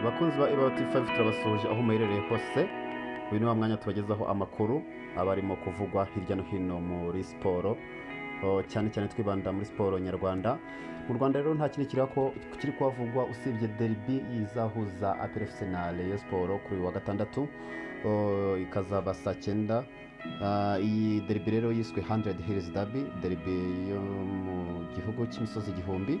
Bakunzi ba Ibaba TV turabasuhuje aho muherereye hose. Uyu ni wa mwanya tubagezaho amakuru aba arimo kuvugwa hirya no hino muri siporo, cyane cyane twibanda muri siporo nyarwanda. Mu Rwanda rero nta kindi kiri kuhavugwa usibye derby izahuza APR FC na Rayon Sport kuri uyu wa gatandatu, ikazaba saa 9. Iyi derby rero yiswe 100 Hills Derby, derby yo mu gihugu cy'imisozi igihumbi.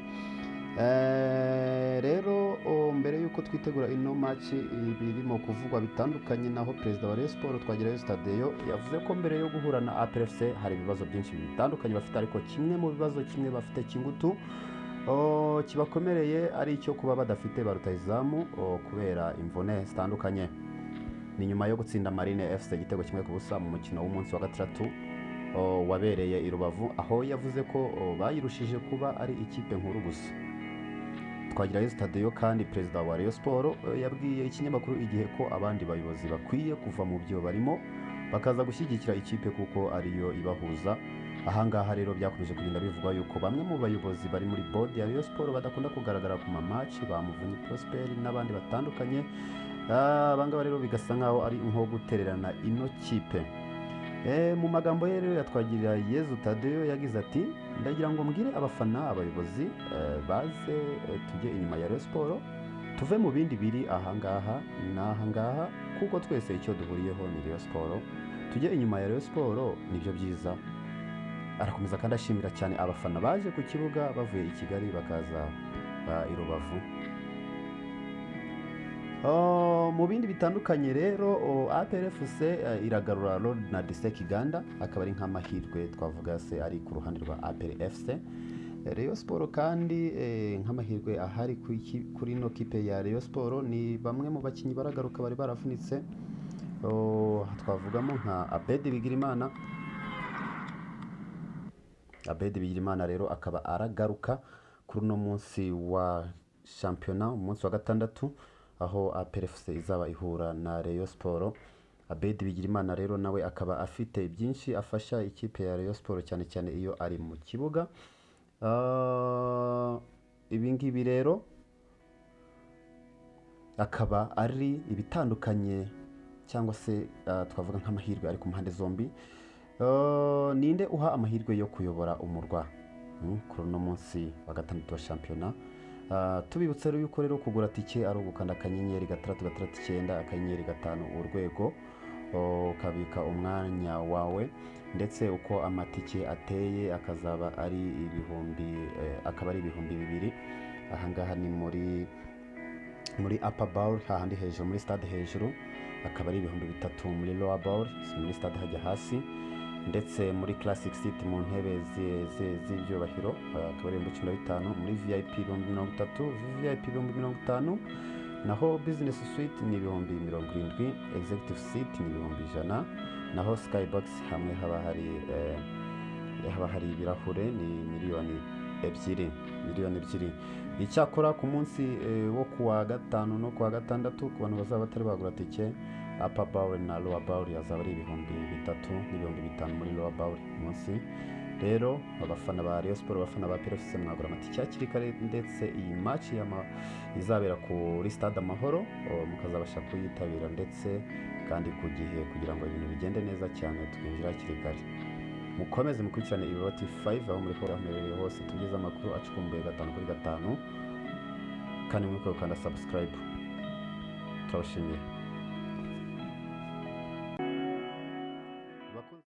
Rero mbere y'uko twitegura ino match, ibirimo kuvugwa bitandukanye, naho perezida wa Rayon Sport Twagirayezu Tadeyo yavuze ko mbere yo guhura na APR FC hari ibibazo byinshi bitandukanye bafite, ariko kimwe mu bibazo kimwe bafite cy'ingutu kibakomereye ari icyo kuba badafite ba rutahizamu kubera imvune zitandukanye. Ni nyuma yo gutsinda Marine FC igitego 1-0 mu mukino w'umunsi wa gatandatu wabereye i Rubavu, aho yavuze ko bayirushije kuba ari ikipe nkuru gusa. Twagirayezu Tadeyo kandi, perezida wa Rayon Sport, yabwiye ikinyamakuru Igihe ko abandi bayobozi bakwiye kuva mu byo barimo bakaza gushyigikira ikipe kuko ariyo ibahuza. Ahangaha rero byakomeje kugenda bivugwa yuko bamwe mu bayobozi bari muri board ya Rayon Sport badakunda kugaragara ku ma match, ba Muvunyi Prosper n'abandi batandukanye. Abangaba rero bigasa nkaho ari nko gutererana ino kipe. Mu magambo ye rero ya Twagirayezu Tadeyo yagize ati: "Ndagira ngo mbwire abafana, abayobozi, baze tujye inyuma ya Rayon Sport, tuve mu bindi biri ahangaha n'ahangaha, kuko twese icyo duhuriyeho ni Rayon Sport. Tujye inyuma ya Rayon Sport, nibyo byiza." Arakomeza kandi ashimira cyane abafana baje ku kibuga bavuye i Kigali bakaza i Rubavu. Mu bindi bitandukanye rero, APR FC iragarura Ronald Sekiganda, akaba ari nk'amahirwe twavuga se ari ku ruhande rwa APR FC. Rayon Sport kandi, nk'amahirwe ahari kuri ino kipe ya Rayon Sport ni bamwe mu bakinnyi baragaruka bari baravunitse. Twavugamo nka Abedi Bigirimana. Abedi Bigirimana rero akaba aragaruka kuri uno munsi wa shampiyona, umunsi wa gatandatu, aho APR FC izaba ihura na Rayon Sport. Abedi Bigirimana rero nawe akaba afite byinshi afasha ikipe ya Rayon Sport, cyane cyane iyo ari mu kibuga. Ibi ngibi rero akaba ari ibitandukanye cyangwa se twavuga nk'amahirwe ari ku mpande zombi. Ninde uha amahirwe yo kuyobora umurwa kuri uno munsi wa gatandatu wa shampiyona? Tubibutse rero yuko rero kugura tike ari ugukanda *669*5# ukabika umwanya wawe. Ndetse uko amatike ateye akazaba ari ibihumbi akaba ari 2000. Ahangaha ni muri upper bowl, hahandi hejuru muri stade hejuru, akaba ari 3000 muri lower bowl, muri stade hajya hasi, ndetse muri classic seat, mu ntebe z'ibyubahiro, akaba ari 15,000, muri VIP 30,000, VVIP 50,000, naho business suite ni 70,000, executive seat ni 100,000, naho skybox, hamwe haba hari ibirahure, ni 2 miliyoni, 2 miliyoni. Icyakora ku munsi wo kuwa gatanu no kuwa gatandatu, ku bantu bazaba batari bagura tike, upper bowl na lower bowl azaba ari 3000 n'5000 muri lower bowl munsi. Rero abafana ba Rayon Sport, abafana ba APR FC, mwagura amatike hakiri kare, ndetse iyi match izabera kuri Stade Amahoro mukazabasha kuyitabira ndetse kandi ku gihe, kugira ngo ibintu bigende neza cyane, twinjira hakiri kare. Mukomeze mukurikirane Ibaba TV 5 aho muri hose, aho muherereye hose, tugeze amakuru acukumbuye gatanu kuri gatanu, kandi mwibuke gukanda subscribe. Turabashimiye.